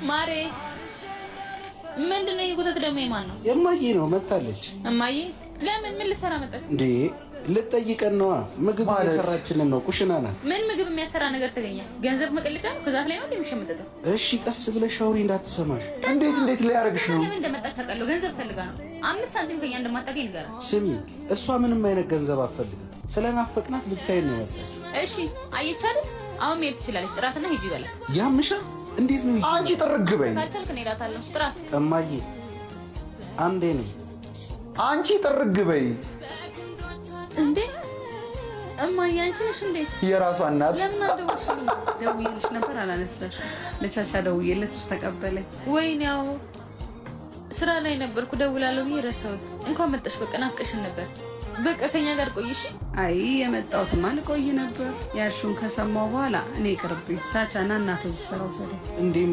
ማሬ፣ ምንድን ነው ይህ ጉተት ደግሞ የማን ነው? የማዬ ነው፣ መታለች። እማዬ ለምን ምን ልትሰራ መጣች? እንዴ፣ ልጠይቀን ነዋ። ምግብ ማለት? እየሰራችልን ነው። ኩሽና ናት። ምን ምግብ የሚያሰራ ነገር ተገኘ? ገንዘብ መቀለጫ ነው? ከዛፍ ላይ ነው እንደሚሸመጠጠው? እሺ፣ ቀስ ብለሽ አውሪ እንዳትሰማሽ። እንዴት እንዴት ሊያደርግሽ ነው? ለምን እንደመጣች ታውቃለሁ። ገንዘብ ፈልጋ ነው። 5 ሳንቲም ከኛ እንደማታገኝ ንገራት። ስሚ፣ እሷ ምንም አይነት ገንዘብ አትፈልግም። ስለናፈቅናት ልታይን ነው የመጣች። እሺ፣ አየች አይደል? አሁን መሄድ ትችላለች። ጥራትና ሂጂ በላት። ያምሻል? እንዴት ነው? አንቺ ጥርግ በይ። ካልቻልክ እኔ እላታለሁ። ጥራት። እማዬ፣ አንዴ ነው። አንቺ ጥርግ በይ። እንዴ እማዬ፣ አንቺ ነሽ እንዴ? የራሷ እናት። ለምን አልደወልሽልኝም? ደውዬልሽ ነበር፣ አላነሳሽ። ለቻቻ ደውዬለት እሱ ተቀበለኝ። ወይኔ፣ ያው ስራ ላይ ነበርኩ። ደውላለሁ ብዬ ረሳሁት። እንኳን መጣሽ። በቃ ናፍቀሽን ነበር። በቃ ከኛ ጋር ቆይሽ። አይ፣ የመጣሁትማ ልቆይ ነበር። ያልሽውን ከሰማሁ በኋላ እኔ ቅርብኝ። ቻቻና እናቱ ስራ ውሰደኝ። እንዴ።